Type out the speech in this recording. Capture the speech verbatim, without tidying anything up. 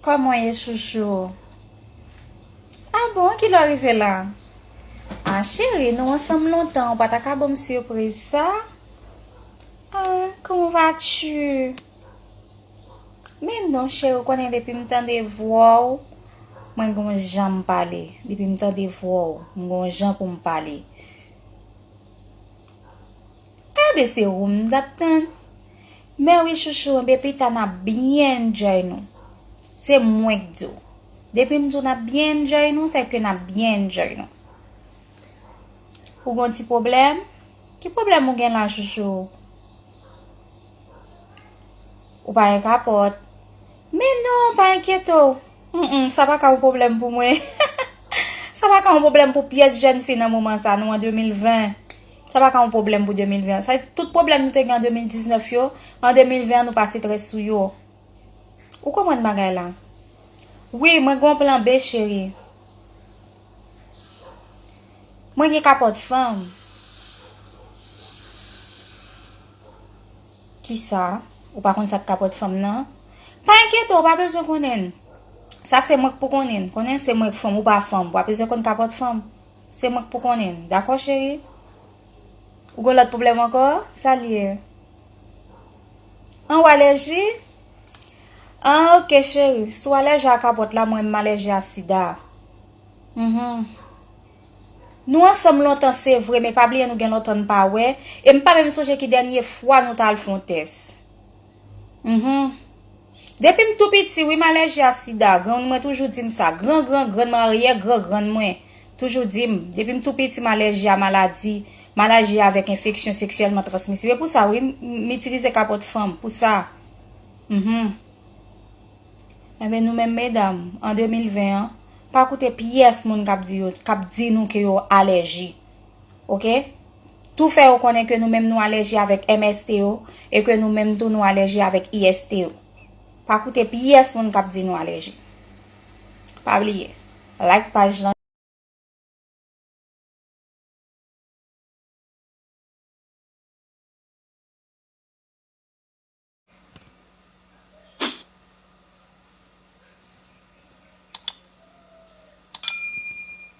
Kòman w ye, chouchou? Ah bon, kilè w rive la? Ah, cheri, nou ansanm lontan, ou pa ta ka ban m sipriz sa? Ah, comment vas-tu? Men non, cheri, ou konnen depi m tande vwa w, mwen gon jan m pale. Depi m tande vwa w, m gon jan pou m pale. Enben, se ou m t ap tann. Men wi, chouchou, enben, pita n ap byen enjoy nou. Se mwen k di w. Depi m di w n ap byen enjoy nou, se ke n ap byen enjoy nou. Ou gon ti pwoblèm? Ki pwoblèm ou gen la, chouchou? Ou pa gen kapòt? Men non, pa enkyete w. Mm, mm, sa pa ka yon pwoblèm pou mwen. Sa pa ka yon pwoblèm pou pyès jèn fi nan moman sa, nou an de mil ven. Sa pa ka yon pwoblèm pou de mil ven. Sa, tout pwoblèm nou te gen an de mil diznèf yo, an de mil ven an, nou pase trè sou yo. Ou konprann bagay la? Wi, mwen gen yon plan B, cheri. Mwen gen kapòt fanm. Kisa? Ou pa konn sa k kapòt fanm nan? Pa enkyete w, ou pa bezwen konnen l. Sa se mwen k pou konnen l. Konnen se mwen k fanm, ou pa fanm. Ou pa bezwen konn kapòt fanm. Se mwen k pou konnen l. Dakò, cheri? Ou gen lòt pwoblèm ankò? Sa l ye? An, ou alèji? An, ok, cheri. Si w alèji a kapòt la, mwen, m alèji a sida. Mhm. Nou ansanm lontan, se vre, men pa bliye nou gen lontan n pa wè. E m pa menm sonje ki dènye fwa nou t al fè yon tès. Mhm. Depi m tou piti, wi, m alèji a sida. Granmoun mwen toujou di m sa. Gran, gran, grann mwen, aryè gran, grann mwen toujou di m. Depi m tou piti, m alèji a maladi, m alèji avèk enfeksyon seksyèlman transmisib. E pou sa, wi, m, m itilize kapòt fanm. Pou sa. Mhm. Enben, nou menm medam, an de mil ven an, pa koute pyès moun k ap di yo, k ap di nou ke yo alèji. Ok? Tou fè yo konnen ke nou menm nou alèji avèk M S T yo e ke nou menm tou nou alèji avèk I S T yo. Pa koute pyès moun k ap di nou alèji. Pa bliye, like paj lan.